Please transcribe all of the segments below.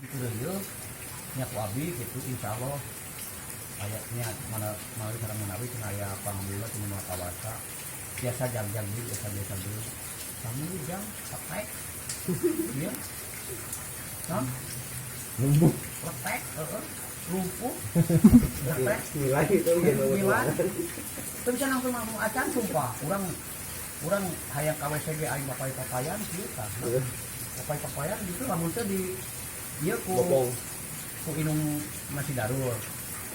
Itu deui nya ku abi gitu, insyaallah ayatnya mana melalui sareng manawi cenah aya pangambilna cenah Maha Kawasa biasa jag-jag deui, biasa biasa deui sami jang pakai ieu. Hah? Lumpuh. Letek, heeh. Lumpuh. Letek. Nilai itu gitu. Nilai. Teu bisa langsung langsung acan sumpah. Urang urang hayang ka WC ge aing papai-papayan kieu tah. Papai-papayan gitu lamun teh di ieu ku Bopong. Ku inung nasi darul.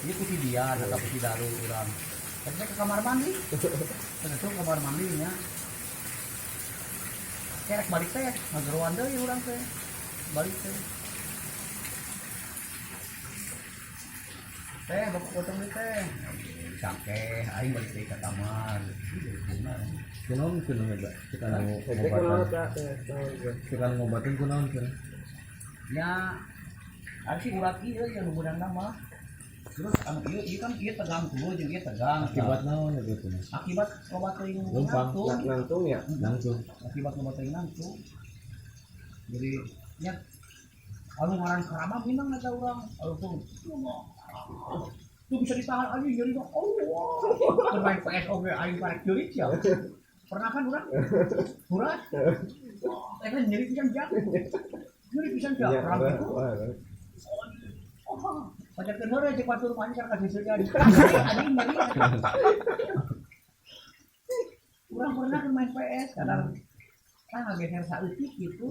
Ieu ku si Dian atau ku si Darul urang. Tapi saya ke kamar mandi. Terus ke kamar mandi nya. Kerek balik teh, ngageroan deui urang teh. Balik teh. Teh, bapak potong deui teh. Sangke, aing balik deui ka kamar. Kunaon kunaon eta? Kita nu Saya ngobatan. kunaon teh teh. Kita nu ngobatin kunaon cenah? Ya, ada sih urat ieu yang nu beunang mah. Terus anu ieu ieu kan ieu tegang tuh jeung ieu tegang. Akibat naon eta cenah? Akibat loba teuing Lumpang. nangtung. Nangtung ya. Langsung. Akibat loba teuing nangtung. Jadi nya anu ngaran karama minang eta urang. Anu tuh tuh bisa ditahan aja jadi Allah. Bermain PS oge aing karek jeurit ya. Pernah kan urang? Urat. Eh kan nyeri pisan jang. Nyeri pisan jang. Iya, Perang wah, gitu. Wah. Oh, pacar keneur cek batur mah anjing ka siseunya. Anjing nyeri. Urang pernah kan main PS kadang kan ngageser saeutik gitu.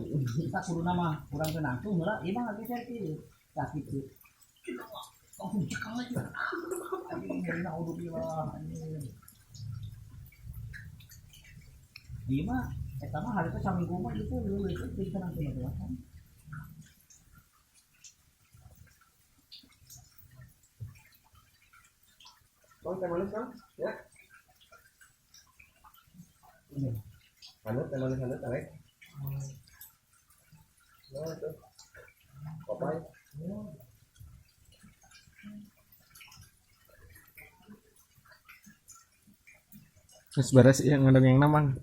Tak kuduna mah urang teu nangtung heula, ieu mah ngageser kieu. Tah kitu. Langsung cekal aja. Anjing nyeri naudzubillah anjing. Ieu mah eta mah harita saminggu mah itu leuleus itu bisa nangtung mah kan. Bang, teh manis, Bang? Ya. Hanut, teh manis hanut, tarik. Nah, itu. Papai. Terus beres yang ngedongeng namang.